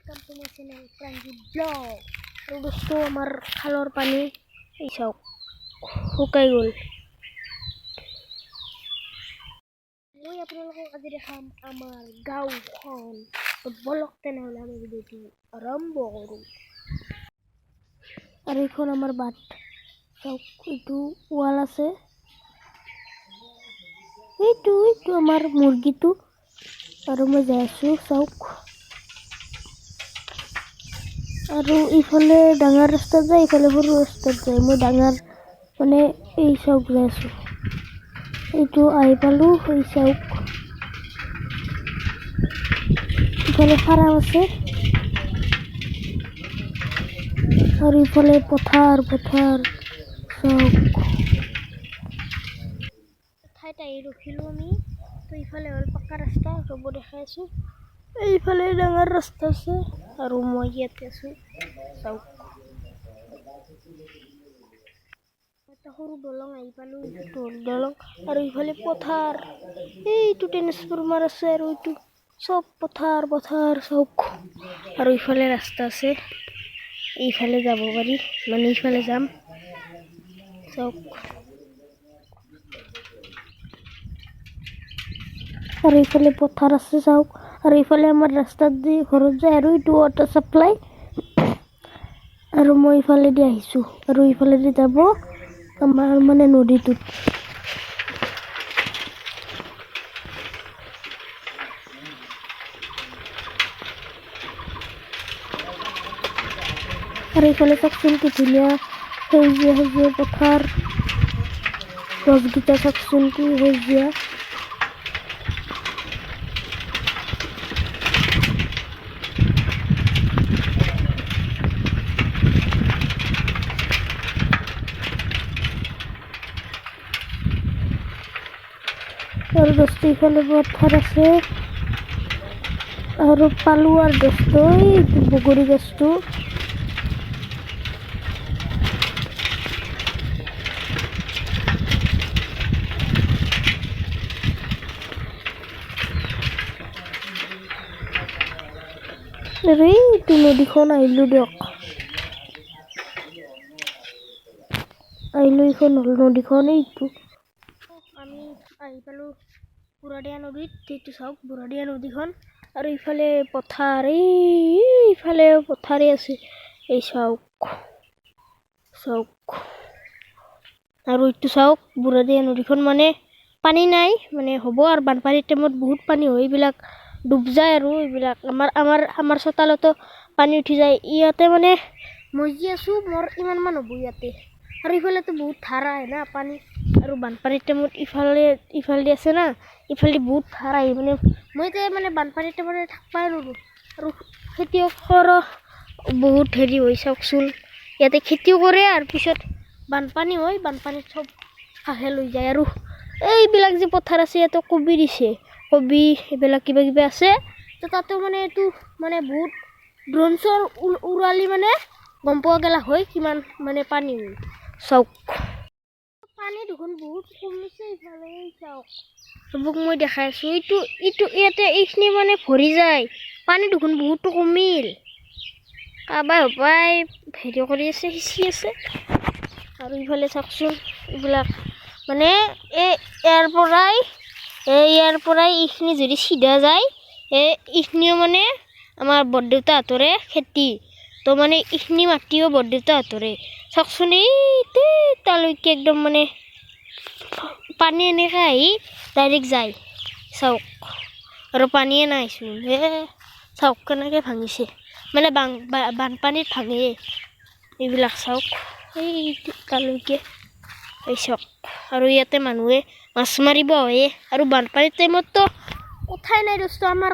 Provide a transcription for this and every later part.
Welcome to my channel Pranjit blog. আৰু দোস্ত, আমাৰ খালৰ পানী এই চাওক, শুকাই গ'ল। মই আপোনালোকক আজি দেখাম আমাৰ গাঁওখন। তো বলক তেনেহ'লে, আমি ভিডিঅ'টো আৰম্ভ কৰোঁ। আৰু এইখন আমাৰ বাট। চাওক, এইটো ৱাল আছে। এইটো আমাৰ মুৰ্গীটো। আৰু মই যাই আছোঁ, চাওক। আৰু ইফালে ডাঙৰ ৰাস্তাত যায়, ইফালে সৰু ৰাস্তাত যায়। মই ডাঙৰ মানে এই চাওক, যাই আছোঁ। এইটো আহি পালোঁ। এই চাওক, ইফালে ফাৰ্ম আছে আৰু ইফালে পথাৰ পথাৰ। চাওক, ঠাইত আহি ৰখিলোঁ আমি। তো ইফালে হ'ল পাকা ৰাস্তা, ৰ'ব, দেখাই আছোঁ। এইফালে ডাঙৰ ৰাস্তা আছে আৰু মই ইয়াতে আছোঁ। চাওক, এটা সৰু দলং আহি পালোঁ। এইটো হ'ল দলং আৰু ইফালে পথাৰ। এইটো ট্ৰেন্সফৰ্মাৰ আছে আৰু এইটো চব পথাৰ পথাৰ। চাওক, আৰু ইফালে ৰাস্তা আছে, এইফালে যাব পাৰি, মানে ইফালে যাম। চাওক, আৰু ইফালে পথাৰ আছে। চাওক, আৰু ইফালে আমাৰ ৰাস্তাত দি ঘৰত যায় আৰু এইটো ৱাটাৰ ছাপ্লাই। আৰু মই ইফালেদি আহিছোঁ আৰু ইফালেদি যাব আমাৰ মানে নদীটোত। আৰু ইফালে চাওকচোন, কি ধুনীয়া সেউজীয়া সেউজীয়া পথাৰ। গছকেইটা চাওকচোন, কি সেউজীয়া। আৰু দোস্ত, ইফালে পথাৰ আছে আৰু পালো। আৰু দোস্ত, এইটো বগৰী গছটো। আৰু এইটো নদীখন। আহিলো দিয়ক, আহিলো। এইখন হ'ল নদীখন এইটো। আমি আহি পালো বুঢ়াদিয়া নদীত। এইটো চাওক, বুঢ়াদিয়া নদীখন। আৰু ইফালে পথাৰ, এই ইফালে পথাৰে আছে। এই চাওক, চাওক। আৰু এইটো চাওক, বুঢ়াদিয়া নদীখন। মানে পানী নাই, মানে হ'ব আৰু বানপানীৰ টাইমত বহুত পানী হয়, এইবিলাক ডুব যায়। আৰু এইবিলাক আমাৰ চোতালতো পানী উঠি যায়। ইয়াতে মানে মই যি আছোঁ, মোৰ ইমানমান হ'ব ইয়াতে। আৰু ইফালেতো বহুত ধাৰ আহে না পানী। আৰু বানপানীৰ টাইমত ইফালে ইফালেদি আছে না, ইফালেদি বহুত ধাৰ আহি মানে মই এতিয়া মানে বানপানীৰ টাইমত থাকিবই নোৱাৰোঁ। আৰু খেতিয়কৰো বহুত হেৰি হয়। চাওকচোন, ইয়াতে খেতিও কৰে আৰু পিছত বানপানী হয়, বানপানীত চব ভাহে লৈ যায়। আৰু এইবিলাক যে পথাৰ আছে, ইয়াতে কবি দিছে, কবি এইবিলাক কিবা কিবি আছে। তো তাতেও মানে এইটো মানে বহুত ড্ৰোন চৰ উৰালি মানে গম পোৱা গেলা হয় কিমান মানে পানী হ'ল। চাওক, পানী দেখোন বহুত কমিছে ইফালে। চাওক, চবক মই দেখাই আছোঁ। এইটো ইয়াতে এইখিনি মানে ভৰি যায়। পানী দেখোন বহুতো কমিল। কাৰোবাৰ হপাই হেৰি কৰি আছে, সিঁচি আছে। আৰু ইফালে চাওকচোন, এইবিলাক মানে এই ইয়াৰ পৰাই এইখিনি যদি চিধা যায়, এই এইখিনিও মানে আমাৰ বৰদেউতাহঁতৰে খেতি। তো মানে এইখিনি মাটিও বৰদেউতাহঁতৰে। চাওকচোন, এই তালৈকে একদম মানে পানী এনেকৈ আহি ডাইৰেক্ট যায়। চাওক, আৰু পানীয়ে নাইচোন। হে, চাওক কেনেকৈ ভাঙিছে, মানে বানপানীত ভাঙে এইবিলাক। চাওক, এই তালৈকে, এই চাওক। আৰু ইয়াতে মানুহে মাছ মাৰিব আহে। আৰু বানপানীৰ টাইমততো কথাই নাই দোস্ত, আমাৰ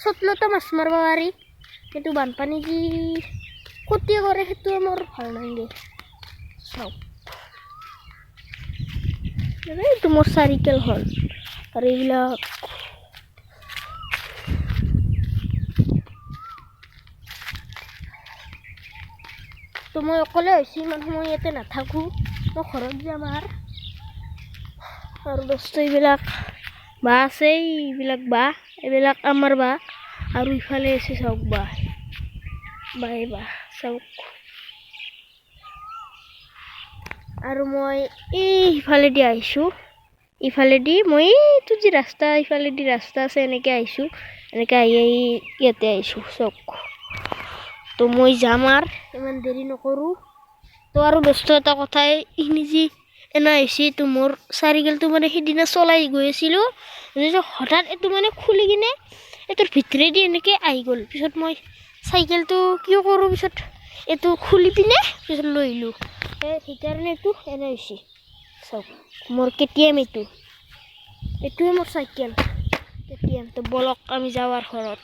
চোতালতো মাছ মাৰিব পাৰি। কিন্তু বানপানী যি ক্ষতি কৰে, সেইটো মোৰ ভাল নালাগে। চাওক, এইটো মোৰ চাৰিকেলখন আৰু এইবিলাক। তো মই অকলে হৈছোঁ, ইমান সময় ইয়াতে নাথাকোঁ, মই ঘৰত যাম। আৰু দোস্ত, এইবিলাক বাঁহ আছে, এইবিলাক বাঁহ, এইবিলাক আমাৰ বাঁহ। আৰু ইফালে আছে চাওক বাঁহ। বাই বা চাওক। আৰু মই এই সিফালেদি আহিছোঁ, ইফালেদি মই এইটো যি ৰাস্তা, ইফালেদি ৰাস্তা আছে, এনেকৈ আহিছোঁ, এনেকৈ আহি আহি ইয়াতে আহিছোঁ চাওক। তো মই যাম আৰু ইমান দেৰি নকৰোঁ। তো আৰু দোস্ত এটা কথাই, এইখিনি যি এনে আহিছে, তো মোৰ চাইকেলটো মানে সিদিনা চলাই গৈ আছিলোঁ, হঠাৎ এইটো মানে খুলি কিনে এইটোৰ ভিতৰেদি এনেকৈ আহি গ'ল। পিছত মই চাইকেলটো কি কৰোঁ, পিছত এইটো খুলি পিনে পিছত লৈ আহিলোঁ, সেইকাৰণে এইটো এনে হৈছে চাওক। মোৰ কেটিএম এইটো, এইটোৱে মোৰ চাইকেল কেটিএম। তো বলক আমি যাওঁ আৰু ঘৰত।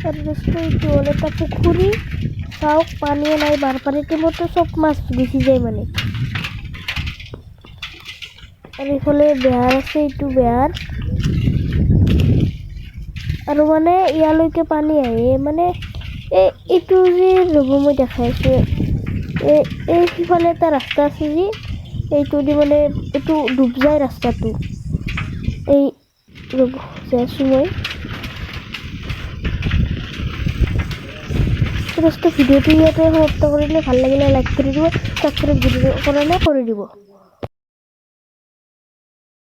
আৰু দোস্ত এইটো হ'ল এটা পুখুৰী চাওক, পানীয়ে নাই, বানপানীৰ টাইমতো চব মাছ গুচি যায় মানে। আৰু এইফালে বেহাৰ আছে, এইটো বেহাৰ, আৰু মানে ইয়ালৈকে পানী আহে মানে। এই এইটো যে ৰ'ব মই দেখাই আছোঁ, এই সিফালে এটা ৰাস্তা আছে যি, এইটো দি মানে এইটো ডুব যায় ৰাস্তাটো। এই ৰ'ব যাই আছোঁ মই। দোস্ত ভিডিঅ'টো ইয়াতে সমাপ্ত কৰিলে, ভাল লাগিলে লাইক কৰি দিব, ছাবস্ক্ৰাইব যদি কৰা নাই কৰি দিব।